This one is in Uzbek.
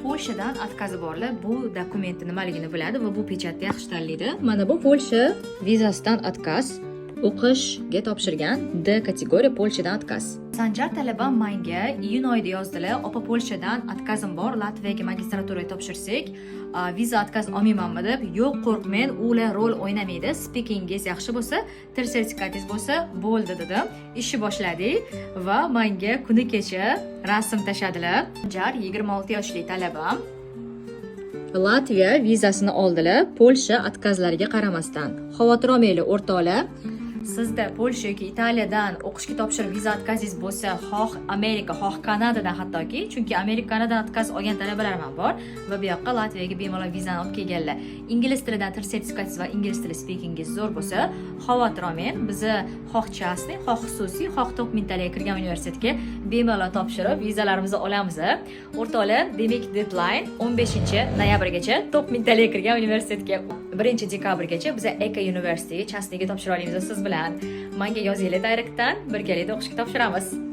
Polshadan отказ i borlar bu dokumentni nimaligini biladi va bu pechatni yaxshi tanlaydi. Mana bu Polsha vizasidan отказ, o'qishga topshirgan D kategoriya, Polshadan отказ. Sanjar talabam manga iyun oyida yozdilar: "Opa, Polshadan отказ im bor, Latviyaga magistraturaga topshirsak, viza отказ olmaymanmi?" deb. Yo'q, qo'rqmang, ular rol o'ynamaydi, speakingiz yaxshi bo'lsa, til sertifikatingiz bo'lsa bo'ldi, dedim. Ishni boshladik va manga kuni kecha rasm tashladilar. Sanjar, 26 yoshli talabam, Latviya vizasini oldilar Polsha отказ lariga qaramasdan. Xavotir olmanglar, o'rtoqlar. Sizda Polsha yoki Italiyadan o'qishga topshirib viza отказ ingiz bo'lsa, xoh Amerika, xoh Kanadadan hattoki, chunki Amerika, Kanadadan отказ olgan talabalarim ham bor va bu yoqqa, Latviyaga bemalol vizani olib kelganlar. Ingliz tilidan til sertifikatingiz va ingliz tili speakingiz zo'r bo'lsa, xavotir olmang. Bizni xoh частный, xoh xususiy, xoh top mingtaliga kirgan universitetga bemalol topshirib vizalarimizni olamiz. O'rtoqlar, demak, deadline 15 noyabrgacha top mingtaliga kirgan universitetga, 1 dekabrgacha biza Eka Universityga частный ga topshira olamiz siz bilan. Manga yozinglar direktdan, birgalikda o'qishga topshiramiz.